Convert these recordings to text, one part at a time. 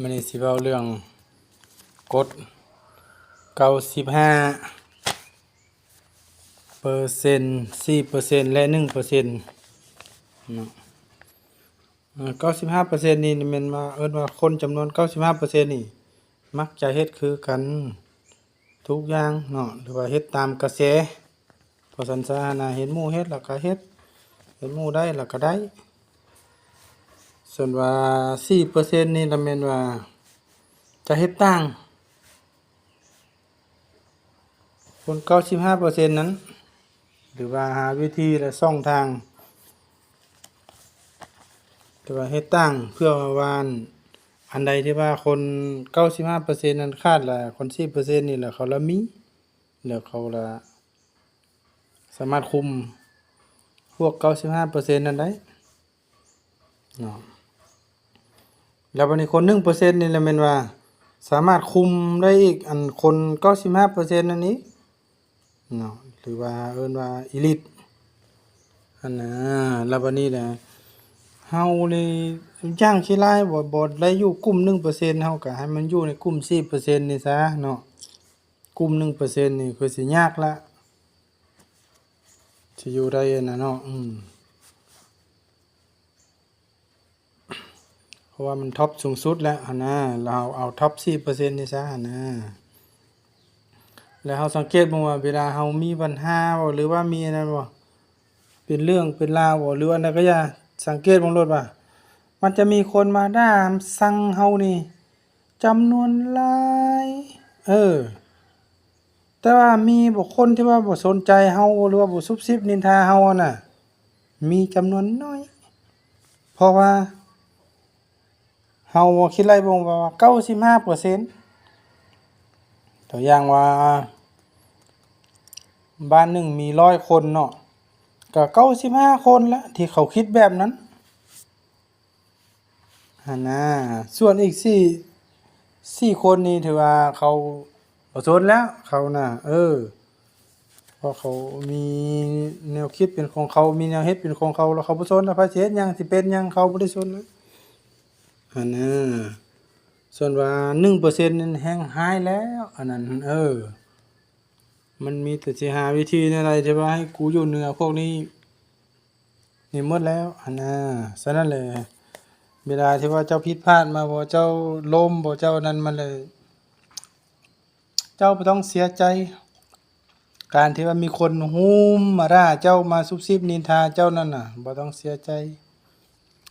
ມື້ນີ້ຊິເວົ້າເລື່ອງກົດເກົ້າສິບຫ້າເປີເຊັນ ສີ່ເປີເຊັນ ແລະ ໜຶ່ງເປີເຊັນເນາະ. ເອີ ເກົ້າສິບຫ້າເປີເຊັນນີ້ແມ່ນວ່າ ເອີ້ນວ່າຄົນຈຳນວນເກົ້າສິບຫ້າເປີເຊັນນີ້ມັກຈະເຮັດຄືກັນທຸກຢ່າງເນາະ ຫຼືວ່າເຮັດຕາມກະແສ. ເພາະຊັ້ນຊະຫັ້ນນະ ເຫັນໝູ່ເຮັດລະກະເຮັດ ເຫັນໝູ່ໄດ້ລະກະໄດ້. ສ່ວນວ່າສີ່ເປີເຊັນນີ້ລະແມ່ນວ່າຈະເຮັດຕ່າງ ຄົນເກົ້າສິບຫ້າເປີເຊັນນັ້ນ ຫຼືວ່າຫາວິທີ ແລະ ຊ່ອງທາງ ແຕ່ວ່າເຮັດຕ່າງເພື່ອວ່າ ອັນໃດທີ່ວ່າຄົນເກົ້າສິບຫ້າເປີເຊັນນັ້ນຂາດລະ ຄົນສີ່ເປີເຊັນນີ້ລະເຂົາລະມີ ແລ້ວເຂົາລະສາມາດຄຸມພວກເກົ້າສິບຫ້າເປີເຊັນນັ້ນໄດ້ເນາະ. ແລ້ວບາດນີ້ຄົນໜຶ່ງເປີເຊັນນີ້ລະແມ່ນວ່າສາມາດຄຸມໄດ້ອີກ ອັນຄົນເກົ້າສິບຫ້າເປີເຊັນນັ້ນອີກເນາະ ຫຼືວ່າເອີ້ນວ່າອີລິດຫັ້ນນະ. ແລ້ວບາດນີ້ລະ ເຮົານີ້ຢ່າງຂີ້ຮ້າຍ ບໍ່ ບໍ່ໄດ້ຢູ່ກຸ່ມໜຶ່ງເປີເຊັນ ເຮົາກະໃຫ້ມັນຢູ່ໃນກຸ່ມສີ່ເປີເຊັນນີ້ຊະເນາະ. ກຸ່ມໜຶ່ງເປີເຊັນນີ້ຄືຊິຍາກລະ ຊິຢູ່ໄດ້ຫັ້ນນະເນາະ. ອືມ ເພາະວ່າມັນທັອບສູງສຸດແລ້ວຫັ້ນນະ ແລ້ວເຮົາເອົາທັອບສີ່ເປີເຊັນນີ້ຊະຫັ້ນນະ. ແລ້ວເຮົາສັງເກດເບິ່ງວ່າເວລາເຮົາມີບັນຫາບໍ່ ຫຼືວ່າມີອັນນັ້ນບໍ່ ເປັນເລື່ອງເປັນລາວບໍ່ ຫຼືອັນໃດກະຢ່າ ສັງເກດເບິ່ງໂລດວ່າ ມັນຈະມີຄົນມາດ່າຊັງເຮົານີ້ຈຳນວນຫຼາຍ ເອີ ແຕ່ວ່າມີບໍ່ຄົນທີ່ວ່າບໍ່ສົນໃຈເຮົາ ຫຼືວ່າບໍ່ຊຸບຊິບນິນທາເຮົາຫັ້ນນະ ມີຈຳນວນໜ້ອຍ. ເພາະວ່າ ເຮົາຄິດໄລ່ເບິ່ງວ່າເກົ້າສິບຫ້າເປີເຊັນ ຕົວຢ່າງວ່າບ້ານໜຶ່ງມີຮ້ອຍຄົນເນາະ ກະເກົ້າສິບຫ້າຄົນລະທີ່ເຂົາຄິດແບບນັ້ນຫັ້ນນະ. ສ່ວນອີກສີ່ ສີ່ຄົນນີ້ຖືວ່າເຂົາບໍ່ສົນແລ້ວ ເຂົານະ ເອີ ເພາະເຂົາມີແນວຄິດເປັນຂອງເຂົາ ມີແນວເຮັດເປັນຂອງເຂົາ ແລ້ວເຂົາບໍ່ສົນວ່າໃຜຊິເຮັດຫຍັງ ຊິເປັນຫຍັງ ເຂົາບໍ່ໄດ້ສົນນະ ຫັ້ນນະ. ສ່ວນວ່າໜຶ່ງເປີເຊັນນັ້ນແຮ່ງຮ້າຍແລ້ວ ອັນນັ້ນ ເອີ ມັນມີແຕ່ຊິຫາວິທີແນວໃດທີ່ວ່າໃຫ້ກູຢູ່ເໜືອພວກນີ້ ນີ້ໝົດແລ້ວຫັ້ນນະ. ສະນັ້ນແຫຼະ ເວລາທີ່ວ່າເຈົ້າຜິດພາດມາບໍ່ ເຈົ້າລົ້ມບໍ່ ເຈົ້ານັ້ນມາແລ້ວ ເຈົ້າບໍ່ຕ້ອງເສຍໃຈ ການທີ່ວ່າມີຄົນຮຸມມາດ່າເຈົ້າ ມາຊຸບຊິບນິນທາເຈົ້ານັ້ນນະ ບໍ່ຕ້ອງເສຍໃຈ.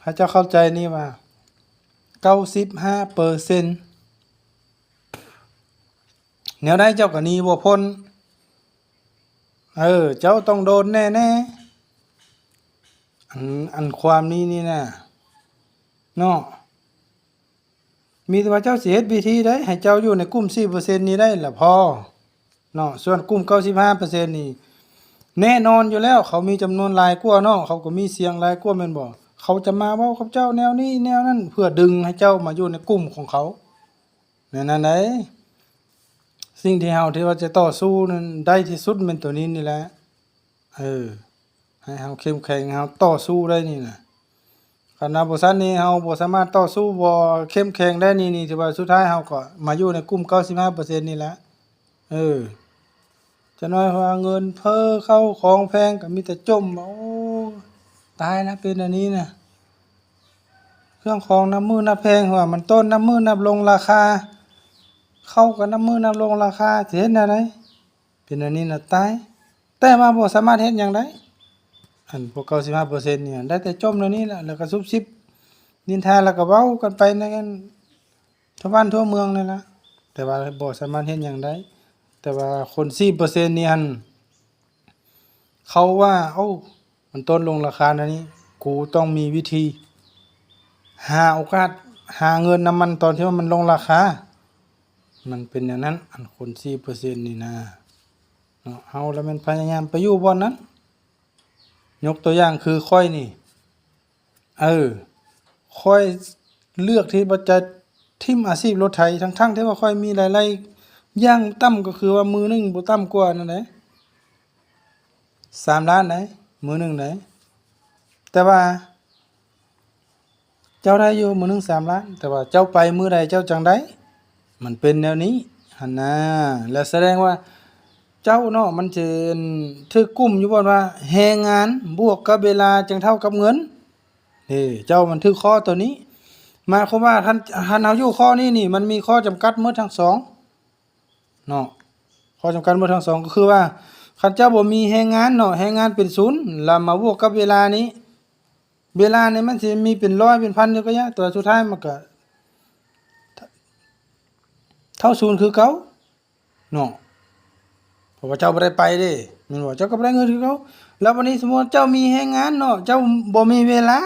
ໃຫ້ເຈົ້າເຂົ້າໃຈນີ້ວ່າ ເກົ້າສິບຫ້າເປີເຊັນ ແນວໃດເຈົ້າກະໜີບໍ່ພົ້ນ ເອີ ເຈົ້າຕ້ອງໂດນແນ່ໆ ອັນ ອັນຄວາມນີ້ນີ້ນະເນາະ. ມີແຕ່ວ່າເຈົ້າຊິເຮັດວິທີໃດໃຫ້ເຈົ້າຢູ່ໃນກຸ່ມສີ່ເປີເຊັນນີ້ໄດ້ລະພໍເນາະ. ສ່ວນກຸ່ມເກົ້າສິບຫ້າເປີເຊັນນີ້ ແນ່ນອນຢູ່ແລ້ວ ເຂົາມີຈຳນວນຫຼາຍກວ່າເນາະ ເຂົາກະມີສຽງຫຼາຍກວ່າແມ່ນບໍ່ ເຂົາຈະມາເວົ້າກັບເຈົ້າແນວນີ້ແນວນັ້ນ ເພື່ອດຶງໃຫ້ເຈົ້າມາຢູ່ໃນກຸ່ມຂອງເຂົາ ແນວນັ້ນໃດ. ສິ່ງທີ່ເຮົາທີ່ວ່າຈະຕໍ່ສູ້ນັ້ນໄດ້ທີ່ສຸດແມ່ນໂຕນີ້ນີ້ແຫຼະ ເອີ ໃຫ້ເຮົາເຂັ້ມແຂງ ເຮົາຕໍ່ສູ້ໄດ້ນີ້ນະ. ຄັນວ່າບໍ່ຊັ້ນນີ້ເຮົາບໍ່ສາມາດຕໍ່ສູ້ ບໍ່ເຂັ້ມແຂງໄດ້ນີ້ ນີ້ຖືວ່າສຸດທ້າຍເຮົາກະມາຢູ່ໃນກຸ່ມເກົ້າສິບຫ້າເປີເຊັນນີ້ແຫຼະ ເອີ. ຈັກໜ້ອຍວ່າເງິນເຟີ້ ເຂົ້າຂອງແພງ ກະມີແຕ່ຈົ່ມ ໂອ້ ຕາຍລະ ເປັນອັນນີ້ນະ ເຄື່ອງຂອງນັບມື້ນັບແພງ ວ່າມັນຕົ້ນນັບມື້ນັບລົງລາຄາ ເຂົ້າກະນັບມື້ນັບລົງລາຄາ ຊິເຮັດແນວໃດ ເປັນອັນນີ້ນະຕາຍ. ແຕ່ວ່າບໍ່ສາມາດເຮັດຫຍັງໄດ້ ອັນພວກເກົ້າສິບຫ້າເປີເຊັນນີ້ ໄດ້ແຕ່ຈົ່ມແນວນີ້ລະ ແລ້ວກະຊຸບຊິບນິນທາ ແລ້ວກະເວົ້າກັນໄປໃນ ທົ່ວບ້ານທົ່ວເມືອງນັ້ນລະ ແຕ່ວ່າບໍ່ສາມາດເຮັດຫຍັງໄດ້. ແຕ່ວ່າຄົນສີ່ເປີເຊັນນີ້ຫັ້ນ ເຂົາວ່າ ໂອ້ ມັນຕົ້ນລົງລາຄາແນວນີ້ ກູຕ້ອງມີວິທີຫາໂອກາດ ຫາເງິນນຳມັນຕອນທີ່ວ່າມັນລົງລາຄາ ມັນເປັນແນວນັ້ນ. ອັນຄົນສີ່ເປີເຊັນນີ້ນະເນາະ ເຮົາລະແມ່ນພະຍາຍາມໄປຢູ່ບ່ອນນັ້ນ. ຍົກຕົວຢ່າງຄືຂ້ອຍນີ້ ເອີ ຂ້ອຍເລືອກທີ່ວ່າຈະຖິ້ມອາຊີບລົດໄຖ ທັງໆທີ່ວ່າຂ້ອຍມີລາຍໄດ້ຢ່າງຕ່ຳກະຄືວ່າມື້ໜຶ່ງບໍ່ຕ່າກວ່ານັ້ນໃດ ສາມລ້ານໃດ ມື້ໜຶ່ງໃດ. ແຕ່ວ່າ ເຈົ້າໄດ້ຢູ່ມື້ໜຶ່ງສາມລ້ານ ແຕ່ວ່າເຈົ້າໄປມື້ໃດເຈົ້າຈັ່ງໄດ້ ມັນເປັນແນວນີ້ຫັ້ນນາ. ແລະສະແດງວ່າເຈົ້າເນາະ ມັນຈະຖືກກຸ້ມຢູ່ບ່ອນວ່າ ແຮງງານບວກກັບເວລາຈຶ່ງເທົ່າກັບເງິນ. ເອີ ເຈົ້າມັນຖືກຂໍ້ໂຕນີ້ ໝາຍຄວາມວ່າ ຄັນ ຄັນເຮົາຢູ່ຂໍ້ນີ້ນີ້ ມັນມີຂໍ້ຈຳກັດໝົດທັງສອງເນາະ. ຂໍ້ຈຳກັດໝົດທັງສອງ ກໍຄືວ່າ ຄັນເຈົ້າບໍ່ມີແຮງງານເນາະ ແຮງງານເປັນສູນ ແລ້ວມາບວກກັບເວລານີ້ ເວລານີ້ມັນຊິມີເປັນຮ້ອຍເປັນພັນຢູ່ກໍຢ່າ ແຕ່ວ່າສຸດທ້າຍມັນກໍເທົ່າສູນຄືເກົ່າເນາະ ເພາະວ່າເຈົ້າບໍ່ໄດ້ໄປເດ້ ແມ່ນບໍ່? ເຈົ້າກໍບໍ່ໄດ້ເງິນຄືເກົ່າ. ແລ້ວບັດນີ້ສົມມຸດວ່າເຈົ້າມີແຮງງານເນາະ ເຈົ້າບໍ່ມີເວລາ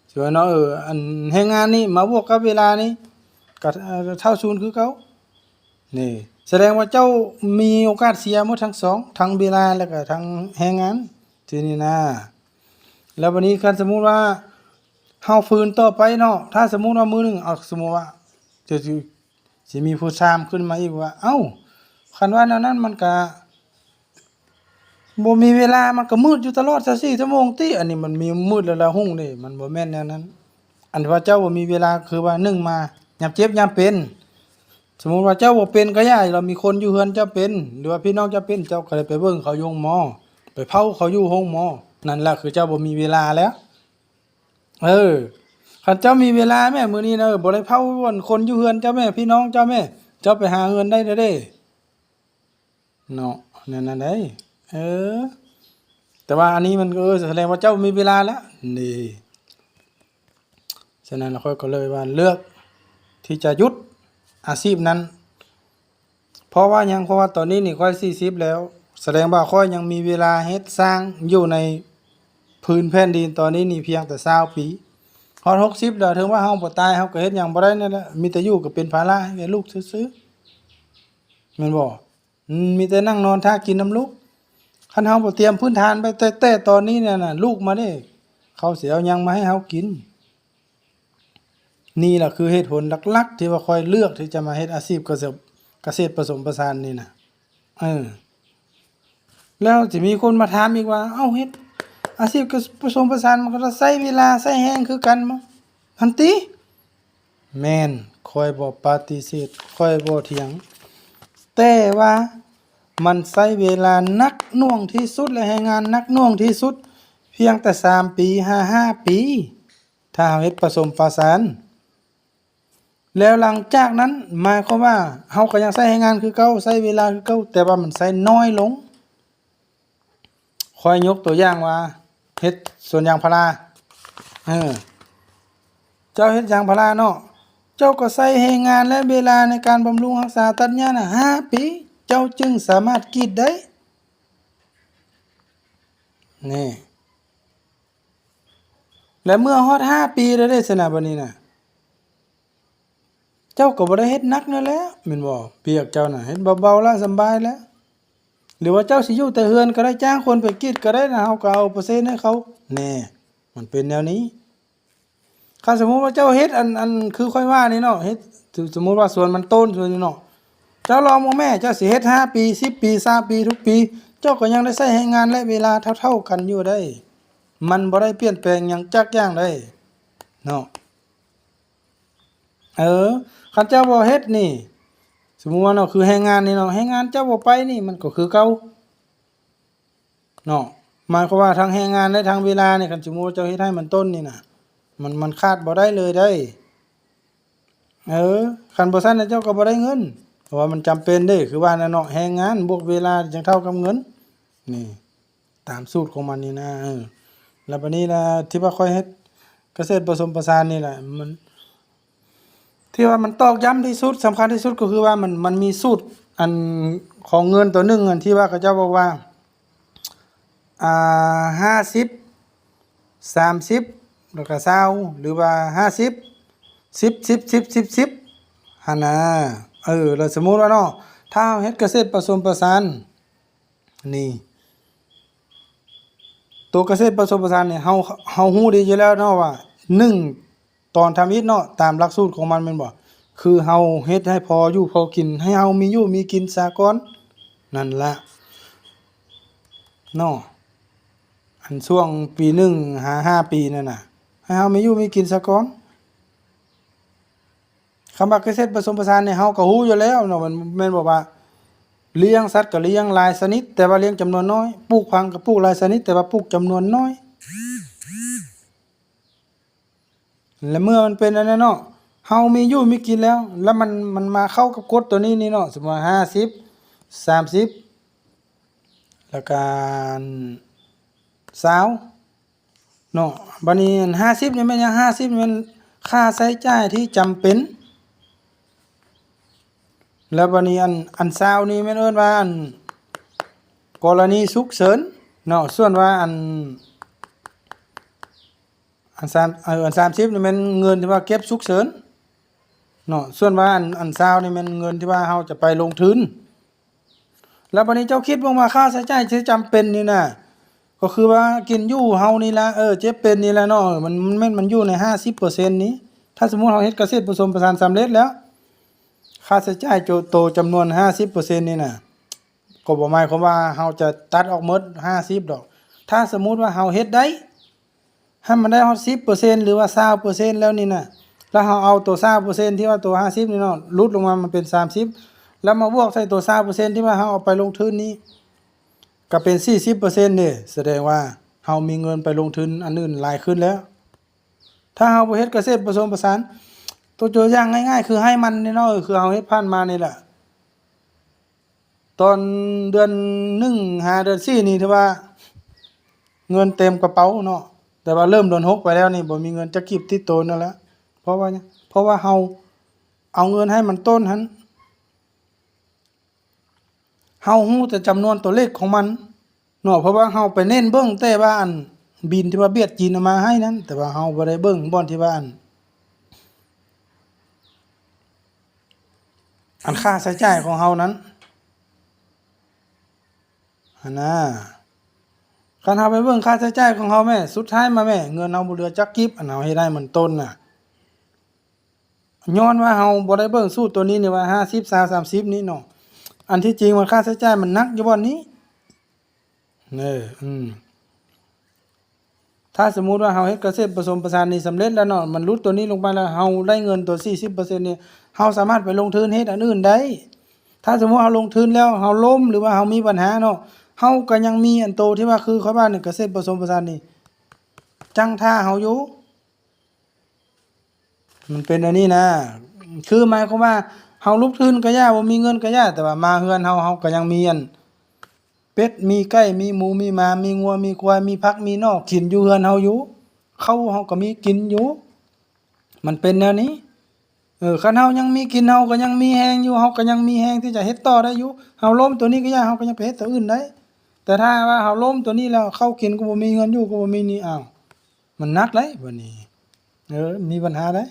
ຊິວ່າເນາະ ເອີ ອັນແຮງງານນີ້ມາບວກກັບເວລານີ້ ກໍ ເອີ ເທົ່າສູນຄືເກົ່າ. ນີ້ສະແດງວ່າເຈົ້າມີໂອກາດເສຍໝົດທັງສອງ ທັງເວລາ ແລ້ວກໍທັງແຮງງານ ທີ່ນີ້ນາ. ແລ້ວບັດນີ້ຄັນສົມມຸດວ່າເຮົາຝືນຕໍ່ໄປເນາະ ຖ້າສົມມຸດວ່າມື້ໜຶ່ງ ເອົາ ສົມມຸດວ່າ ຈະ ຈະ ຊິມີຜູ້ຊາມຂຶ້ນມາອີກວ່າ ເອົ້າ ຄັນວ່າແນວນັ້ນມັນກະ ບໍ່ມີເວລາ ມັນກໍມືດຢູ່ຕະຫຼອດຊາວສີ່ຊົ່ວໂມງຕິ. ອັນນີ້ມັນມີມືດແລ້ວລະຮຸ່ງເດ້ ມັນບໍ່ແມ່ນແນວນັ້ນ. ອັນທີ່ວ່າເຈົ້າບໍ່ມີເວລາ ຄືວ່າໜຶ່ງມາຍາມເຈັບຍາມເປັນ ສົມມຸດວ່າເຈົ້າບໍ່ເປັນກໍຢ່າ ແລ້ວມີຄົນຢູ່ເຮືອນເຈົ້າເປັນ ຫຼືວ່າພີ່ນ້ອງເຈົ້າເປັນ ເຈົ້າກໍໄດ້ໄປເບິ່ງເຂົາຢູ່ໂຮງໝໍ ໄປເຝົ້າເຂົາຢູ່ໂຮງໝໍ ນັ້ນລະຄືເຈົ້າບໍ່ມີເວລາແລ້ວ. ເອີ ຄັນເຈົ້າມີເວລາແມ້ ມື້ນີ້ນະ ບໍ່ໄດ້ເຝົ້າອັນຄົນຢູ່ເຮືອນເຈົ້າແມ້ ພີ່ນ້ອງເຈົ້າແມ້ ເຈົ້າໄປຫາເງິນໄດ້ແລ້ວເດ້. ເນາະ ແນວນັ້ນໃດ໋. ເອີ ແຕ່ວ່າອັນນີ້ມັນ ເອີ ສະແດງວ່າເຈົ້າມີເວລາແລ້ວນີ້. ສະນັ້ນຂ້ອຍກໍເລີຍວ່າເລືອກທີ່ຈະຢຸດອາຊີບນັ້ນ. ເພາະວ່າຫຍັງ? ເພາະວ່າຕອນນີ້ນີ້ຂ້ອຍສີ່ສິບແລ້ວ ສະແດງວ່າຂ້ອຍຍັງມີເວລາເຮັດສ້າງຢູ່ໃນພື້ນແຜ່ນດິນຕອນນີ້ນີ້ພຽງແຕ່ຊາວປີ. ຮອດຫົກສິບແລ້ວ ເຖິງວ່າເຮົາບໍ່ຕາຍ ເຮົາກໍເຮັດຫຍັງບໍ່ໄດ້ນັ້ນແຫຼະ ມີແຕ່ຢູ່ກໍເປັນພາລະໃຫ້ແກ່ລູກຊື່ໆ ແມ່ນບໍ່? ອືມ ມີແຕ່ນັ່ງນອນຖ້າກິນນຳລູກ. ຄັນເຮົາບໍ່ຕຽມພື້ນຖານໄປແຕ່ ແຕ່ຕອນນີ້ນັ້ນນະ ລູກມາເດ້ ເຂົາຊິເອົາຫຍັງມາໃຫ້ເຮົາກິນ? ນີ້ລະຄືເຫດຜົນຫຼັກໆ ທີ່ວ່າຂ້ອຍເລືອກທີ່ຈະມາເຮັດອາຊີບກະເສດ ກະເສດປະສົມປະສານນີ້ນະ. ເອີ ແລ້ວຊິມີຄົນມາຖາມອີກວ່າ ເອົ້າ ເຮັດອາຊີບກະ ປະສົມປະສານ ມັນກໍຕ້ອງໃຊ້ເວລາໃຊ້ແຮງຄືກັນບໍ? ຫັ້ນຕິ ແມ່ນ ຂ້ອຍບໍ່ປະຕິເສດ ຂ້ອຍບໍ່ຖຽງ ແຕ່ວ່າມັນໃຊ້ເວລາໜັກໜ່ວງທີ່ສຸດ ແລະ ແຮງງານໜັກໜ່ວງທີ່ສຸດ ພຽງແຕ່ສາມປີ ຫາຫ້າປີ ຖ້າເຮົາເຮັດປະສົມປະສານ. ແລ້ວຫຼັງຈາກນັ້ນ ໝາຍຄວາມວ່າເຮົາກໍຍັງໃຊ້ແຮງງານຄືເກົ່າ ໃຊ້ເວລາຄືເກົ່າ ແຕ່ວ່າມັນໃຊ້ໜ້ອຍລົງ. ຂ້ອຍຍົກຕົວຢ່າງວ່າເຮັດສວນຢາງພາລາ ເອີ ເຈົ້າເຮັດຢາງພາລາເນາະ ເຈົ້າກໍໃຊ້ແຮງງານ ແລະ ເວລາໃນການບຳລຸງຮັກສາຕັດຫຍ້ານະຫ້າປີ ເຈົ້າຈຶ່ງສາມາດກຣີດໄດ້ ນີ້. ແລະ ເມື່ອຮອດຫ້າປີແລ້ວເດ້ຊັ້ນນະ ບັດນີ້ນະ ເຈົ້າກໍບໍ່ໄດ້ເຮັດໜັກນັ້ນແຫຼະ ແມ່ນບໍ່? ວຽກເຈົ້ານະ ເຮັດເບົາໆລະ ສຳບາຍແລ້ວ. ຫຼືວ່າເຈົ້າຊິຢູ່ແຕ່ເຮືອນກໍໄດ້ ຈ້າງຄົນໄປກຣີດກໍໄດ້ນະ ເຮົາກໍເອົາເປີເຊັນໃຫ້ເຂົາ ແນ່ ມັນເປັນແນວນີ້. ຄັນສົມມຸດວ່າເຈົ້າເຮັດອັນ ອັນຄືຂ້ອຍວ່ານີ້ເນາະ ເຮັດ ສົມມຸດວ່າສວນມັນຕົ້ນ ສວນນີ້ເນາະ ເຈົ້າລອງເບິ່ງແມ້ ເຈົ້າຊິເຮັດຫ້າປີ ສິບປີ ຊາວປີ ທຸກປີ ເຈົ້າກໍຍັງໄດ້ໃຊ້ແຮງງານ ແລະ ເວລາເທົ່າໆກັນຢູ່ໄດ໋ ມັນບໍ່ໄດ້ປ່ຽນແປງຫຍັງຈັກຢ່າງໄດ໋ເນາະ. ເອີ ຄັນເຈົ້າບໍ່ເຮັດນີ້ ສົມມຸດວ່າເນາະ ຄືແຮງງານນີ້ເນາະ ແຮງງານເຈົ້າບໍ່ໄປນີ້ ມັນກໍຄືເກົ່າເນາະ. ໝາຍຄວາມວ່າທັງແຮງງານ ແລະ ທັງເວລານີ້ ຄັນສົມມຸດວ່າເຈົ້າເຮັດໃຫ້ມັນຕົ້ນນີ້ນະ ມັນ ມັນຂາດບໍ່ໄດ້ເລີຍໄດ໋. ເອີ ຄັນບໍ່ຊັ້ນນະ ເຈົ້າກໍບໍ່ໄດ້ເງິນ ເພາະວ່າມັນຈຳເປັນເດ້ ຄືວ່ານັ້ນເນາະ ແຮງງານບວກເວລາຈຶ່ງເທົ່າກັບເງິນ ນີ້ ຕາມສູດຂອງມັນນີ້ນະ. ເອີ ແລ້ວບັດນີ້ລະ ທີ່ວ່າຂ້ອຍເຮັດກະເສດປະສົມປະສານນີ້ລະ ມັນ ທີ່ວ່າມັນຕອກຢ້ຳທີ່ສຸດ ສຳຄັນທີ່ສຸດກໍຄືວ່າມັນ ມັນມີສູດອັນຂອງເງິນຕົວໜຶ່ງ ອັນທີ່ວ່າເຂົາເຈົ້າບອກວ່າ ອ່າ ຫ້າສິບ ສາມສິບ ແລ້ວກໍຊາວ ຫຼືວ່າຫ້າສິບ ສິບ ສິບ ສິບ ສິບ ສິບ ຫັ້ນນະ. ເອີ ແລ້ວສົມມຸດວ່າເນາະ ຖ້າເຮົາເຮັດກະເສດປະສົມປະສານ ນີ້ ໂຕກະເສດປະສົມປະສານນີ້ ເຮົາ ເຮົາຮູ້ດີຢູ່ແລ້ວເນາະວ່າ ໜຶ່ງ ຕອນທຳອິດເນາະ ຕາມຫຼັກສູດຂອງມັນແມ່ນບໍ່? ຄືເຮົາເຮັດໃຫ້ພໍຢູ່ພໍກິນ ໃຫ້ເຮົາມີຢູ່ມີກິນສາກ່ອນ ນັ້ນລະເນາະ. ອັນຊ່ວງປີໜຶ່ງຫາຫ້າປີນັ້ນນະ ໃຫ້ເຮົາມີຢູ່ມີກິນສາກ່ອນ ຄຳວ່າກະເສດປະສົມປະສານນີ້ ເຮົາກໍຮູ້ຢູ່ແລ້ວເນາະ ແມ່ນ ແມ່ນບໍ່ວ່າ ລ້ຽງສັດກໍລ້ຽງຫຼາຍຊະນິດ ແຕ່ວ່າລ້ຽງຈຳນວນນ້ອຍ, ປູກຜັງກໍປູກຫຼາຍຊະນິດ ແຕ່ວ່າປູກຈຳນວນນ້ອຍ. ແລະ ເມື່ອມັນເປັນອັນນັ້ນເນາະ ເຮົາມີຢູ່ມີກິນແລ້ວ ແລ້ວມັນ ມັນມາເຂົ້າກັບກົດຕົວນີ້ນີ້ເນາະ ສົມມຸດວ່າ ຫ້າສິບ ສາມສິບ ແລ້ວກະ ຊາວ ເນາະ. ບາດນີ້ອັນຫ້າສິບນີ້ແມ່ນຫຍັງ? ຫ້າສິບນີ້ແມ່ນຄ່າໃຊ້ຈ່າຍທີ່ຈຳເປັນ ແລ້ວບາດນີ້ອັນ ອັນຊາວນີ້ແມ່ນເອີ້ນວ່າອັນ ກໍລະນີສຸກເສີນເນາະ. ສ່ວນວ່າອັນ ອັນສາມ ເອີ ອັນສາມສິບນີ້ແມ່ນເງິນທີ່ວ່າເກັບສຸກເສີນເນາະ. ສ່ວນວ່າອັນ ອັນຊາວນີ້ແມ່ນເງິນທີ່ວ່າເຮົາຈະໄປລົງທຶນ. ແລ້ວບາດນີ້ເຈົ້າຄິດເບິ່ງວ່າຄ່າໃຊ້ຈ່າຍທີ່ຈຳເປັນນີ້ນະ ກໍຄືວ່າກິນຢູ່ເຮົານີ້ລະ ເອີ ເຈັບເປັນນີ້ລະເນາະ ເອີ ມັນ ມັນແມ່ນ ມັນຢູ່ໃນຫ້າສິບເປີເຊັນນີ້. ຖ້າສົມມຸດເຮົາເຮັດກະເສດປະສົມປະສານສຳເລັດແລ້ວ ຄ່າໃຊ້ຈ່າຍໂຕ ໂຕຈຳນວນຫ້າສິບເປີເຊັນນີ້ນະ ກໍບໍ່ໝາຍຄວາມວ່າເຮົາຈະຕັດອອກໝົດຫ້າສິບດອກ. ຖ້າສົມມຸດວ່າເຮົາເຮັດໄດ້ ໃຫ້ມັນໄດ້ຮອດສິບເປີເຊັນ ຫຼືວ່າຊາວເປີເຊັນແລ້ວນີ້ນະ ແລ້ວເຮົາເອົາໂຕຊາວເປີເຊັນທີ່ວ່າໂຕຫ້າສິບນີ້ເນາະ ຫຼຸດລົງມາມັນເປັນສາມສິບ ແລ້ວມາບວກໃສ່ໂຕຊາວເປີເຊັນທີ່ວ່າເຮົາເອົາໄປລົງທຶນນີ້ ກໍເປັນສີ່ສິບເປີເຊັນເດ້. ສະແດງວ່າເຮົາມີເງິນໄປລົງທຶນອັນອື່ນຫຼາຍຂຶ້ນແລ້ວ ຖ້າເຮົາບໍ່ເຮັດກະເສດປະສົມປະສານ. ຕົວ ຕົວຢ່າງງ່າຍໆ ຄືໄຮ່ມັນນີ້ເນາະ ຄືເຮົາເຮັດຜ່ານມານີ້ແຫຼະ. ຕອນເດືອນໜຶ່ງຫາເດືອນສີ່ນີ້ຖືວ່າເງິນເຕັມກະເປົາເນາະ ແຕ່ວ່າເລີ່ມເດືອນຫົກໄປແລ້ວນີ້ບໍ່ມີເງິນຈັກກີບຕິດໂຕນັ້ນແຫຼະ. ເພາະວ່າຫຍັງ? ເພາະວ່າເຮົາເອົາເງິນໃຫ້ມັນຕົ້ນຫັ້ນ ເຮົາຮູ້ແຕ່ຈຳນວນຕົວເລກຂອງມັນເນາະ ເພາະວ່າເຮົາໄປເນັ້ນເບິ່ງແຕ່ວ່າອັນບິນທີ່ວ່າຫວຽດຈີນເອົາມາໃຫ້ນັ້ນ ແຕ່ວ່າເຮົາບໍ່ໄດ້ເບິ່ງບ່ອນທີ່ວ່າອັນ ອັນຄ່າໃຊ້ຈ່າຍຂອງເຮົານັ້ນຫັ້ນນາ. ຄັນເຮົາໄປເບິ່ງຄ່າໃຊ້ຈ່າຍຂອງເຮົາແມ້ ສຸດທ້າຍມາແມ້ ເງິນເຮົາບໍ່ເຫຼືອຈັກກີບ ອັນເຮົາເຮັດໃຫ້ມັນຕົ້ນນະ ຍ້ອນວ່າເຮົາບໍ່ໄດ້ເບິ່ງສູດໂຕນີ້ນີ້ວ່າ ຫ້າສິບ ຊາວ ສາມສິບນີ້ເນາະ. ອັນທີ່ຈິງມັນຄ່າໃຊ້ຈ່າຍມັນໜັກຢູ່ບ່ອນນີ້ ເອີ ອືມ ຖ້າສົມມຸດວ່າເຮົາເຮັດກະເສດປະສົມປະສານນີ້ສຳເລັດແລ້ວເນາະ ມັນຫຼຸດໂຕນີ້ລົງໄປແລ້ວ ເຮົາໄດ້ເງິນໂຕສີ່ສິບເປີເຊັນນີ້ ເຮົາສາມາດໄປລົງທຶນເຮັດອັນອື່ນໄດ້. ຖ້າສົມມຸດເຮົາລົງທຶນແລ້ວເຮົາລົ້ມ ຫຼືວ່າເຮົາມີບັນຫາເນາະ ເຮົາກໍຍັງມີອັນໂຕທີ່ວ່າ ຄືຂ້ອຍວ່ານີ້ ກະເສດປະສົມປະສານນີ້ ຈັ່ງຖ້າເຮົາຢູ່. ມັນເປັນອັນນີ້ນະ ຄືໝາຍຄວາມວ່າເຮົາລົງທຶນກະຢ່າ ບໍ່ມີເງິນກະຢ່າ ແຕ່ວ່າມາເຮືອນເຮົາ ເຮົາກໍຍັງມີອັນ ເປັດ ມີໄກ່ ມີໝູ ມີໝາ ມີງົວ ມີຄວາຍ ມີຜັກ ມີໜໍ່ກິນຢູ່ເຮືອນເຮົາຢູ່ ເຂົ້າເຮົາກໍມີກິນຢູ່ ມັນເປັນແນວນີ້. ເອີ ຄັນເຮົາຍັງມີກິນ ເຮົາກໍຍັງມີແຮງຢູ່ ເຮົາກໍຍັງມີແຮງທີ່ຈະເຮັດຕໍ່ໄດ້ຢູ່. ເຮົາລົ້ມໂຕນີ້ກໍຢ່າ ເຮົາກໍຍັງໄປເຮັດໂຕອື່ນໄດ້ ແຕ່ຖ້າວ່າເຮົາລົ້ມໂຕນີ້ແລ້ວ ເຂົ້າກິນກໍບໍ່ມີ ເຮືອນຢູ່ກໍບໍ່ມີນີ້ ອ້າວ ມັນໜັກເດ້ບັດນີ້ ເອີ ມີບັນຫາເດ້.